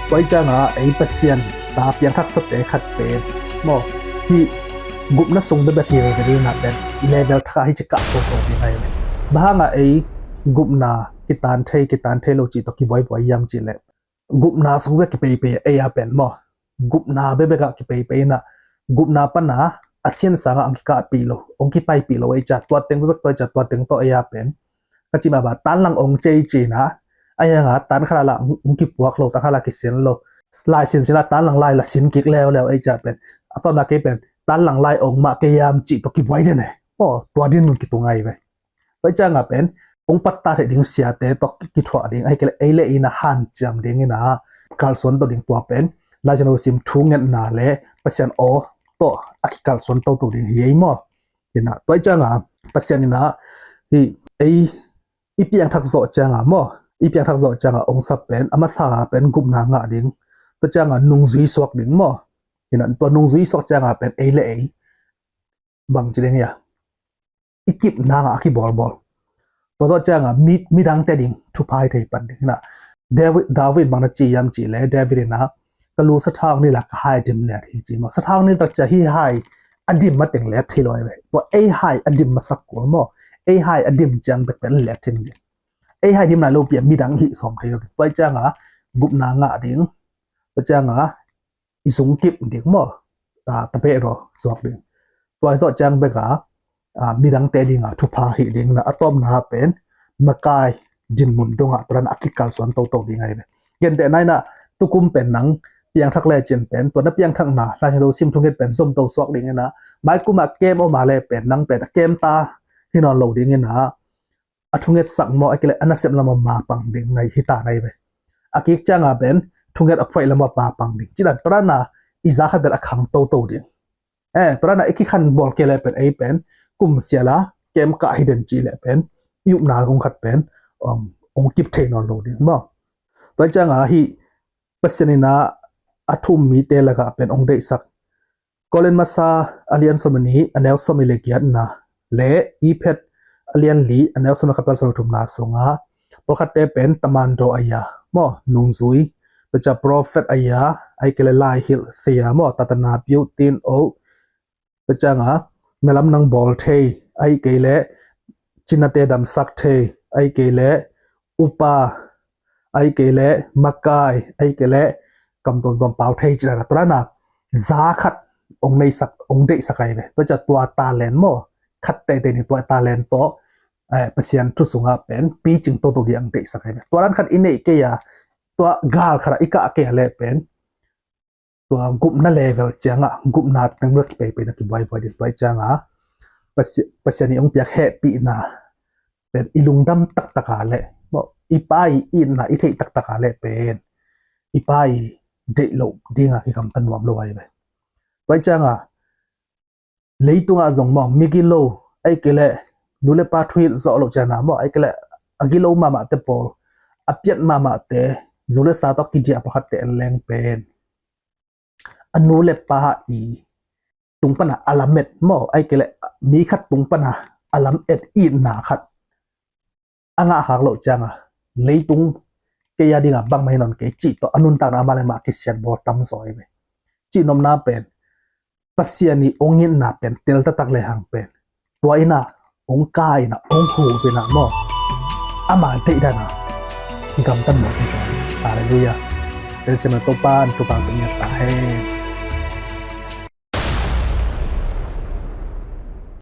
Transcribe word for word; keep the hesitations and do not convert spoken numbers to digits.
Tua i cianga ei Pasian ta piangthaksate khat pen maw, hih gupna sung bebek hi ve ding inah pen level thak ah hi ci kah toto ding ahi ve. Bang hangah ei gupna kitan thei kitan thei lo cih tawh kibuaibuai hiam cih leh gupna sung bek kipeipei ei a pen maw, gupna bebek ah kipeipei inah gupna pana a sian sangah ang kikahpih lo, ang kipaipih lo ei cia, tua teng bebek tua ei cia, tua teng tawh ei a pen ka cimah ba tanlang ong cei cina a hianga tan khala la ong kipuak lo, tan khala kisen lo, lai sin cina tanlang lai la sin kik leuleu ei cia pen a tawmna kei pen tanlang lai ong mah kei hiam cih tawh kibuai den e. Aw, tua din mun kitung ahi ve. Tua i cianga pen ong patta thei ding siate tawh kithuah ding ahi kei le ei le ina hanciam ding ina kalsuan tawh ding tua pen Lai Siangtho sim thu ngetna le Pasian aw tawh a kikalsuan toto ding hi ei maw. Ina tua i cianga Pasian ina hi ei i piangthak zawh cianga maw, i piangthak zawh cianga ong sap pen a masa pen gupna ngah ding, tua cianga nungzui suak ding maw. Ina tua nungzui suak cianga pen ei le ei bang ci ding ia i kip nanga a kibawlbawl. Tua zawh cianga mi, midangte ding thupha hi thei pan ding ina David, David bang na ci hiam cih le David ina ka lu sathau ni la ka hai a dim liat hi ci maw. Sathau ni tak cia hi hai a dim mateng liat thei lo ahi ve. Tua ei hai a dim masak kul maw, ei hai a dim ciang bek pen liat thei ding. Ei hai dim lai lo pi a midang hih sawm thei lo ding. Tua i cianga gupna ngah ding. Tua cianga i zungkip ding maw, a, tapeh raw suak ding. Tua i zawh ciang beka a, midangte dinga thupha hih ding na a tawmna pen makai dinmun dongah tua dan a kikalsuan toto ding ahi ve. Gentehna ina tukum pen nang piangthak lecin pen tua na piangthakna Lai Siangtho sim thunget pen zomto suak ding ina maikuma kem oma le pen nang pen a kem ta hi nawn lo ding ina a thunget sak maw, a kile a nasep lama mapang ding nai hita nai ve. A kik cianga pen thunget a phuaih lama mapang ding. Cidan tua dana i za khat bel a khang toto ding. Eh, tua dana i kikhan bawl kei le pen ei pen kum siala kem kah hi den ci le pen i upna kong khat pen ong, ong kip thei nawn lo ding maw. Tua cianga hi Pasian ina a thum mite lakah pen ong deihsak Korin masa a lian sawm le nih a neu sawm le giatna le Iphet a lian li a neu sawm le khat pan sawm le thumna sunga pawlkhatte pen tamando aia maw, nungzui, tua cia prophet aia, ahi kei le laihilh seia maw, tatana piuh tin oh, tua cianga na lam nang bawl thei, ahi kei le cinate damsak thei, ahi kei le upa, ahi kei le makai, ahi kei le kam tuamtuam pau thei ci dana tua dana za khat ong neisak, ong deihsak ahi ve. Tua cia tua talent maw, khat teitei ni tua talent tawh, eh, Pasian thu sungah pen picing toto ding ang deihsak ahi ve. Tua dan khat i neih kei a, tua gal khat a i kah kei a le pen tua gupna level cianga gupna teng bek kipeipei na kibuaibuai ding. Tua i cianga Pasi-, Pasian i ong piak hehpihna pen i lungdam taktaka le maw, i Pa i itna i theih taktaka le pen i Pa i deih loh dinga kigamta nuam lo ahi ve. Tua i cianga leitungah zong maw, migilo, ahi kei le nu le pa thuhilh zawh loh ciana maw, ahi kei le a gilo mahmahte pawl, a piat mahmahte, zu le sa tawh kidiah pawlkhatte en leng pen a nu le pa i tung pana a lamet maw, ahi kei le mi khat tung pana a lamet itna khat a ngahkhak loh cianga leitung kei a dinga bangmah hi nawn kei cih tawh a nuntakna amah le mah kisiat bawl tam zaw hi ve. Cihnopna pen Pasian i ong itna pen tel taktak le hang pen tua ina ong ka ina ong hu ina maw, ama deih dana kigamtan maw kisiat. Halleluiah. Tel siam na Topa an Topa tung ta hen.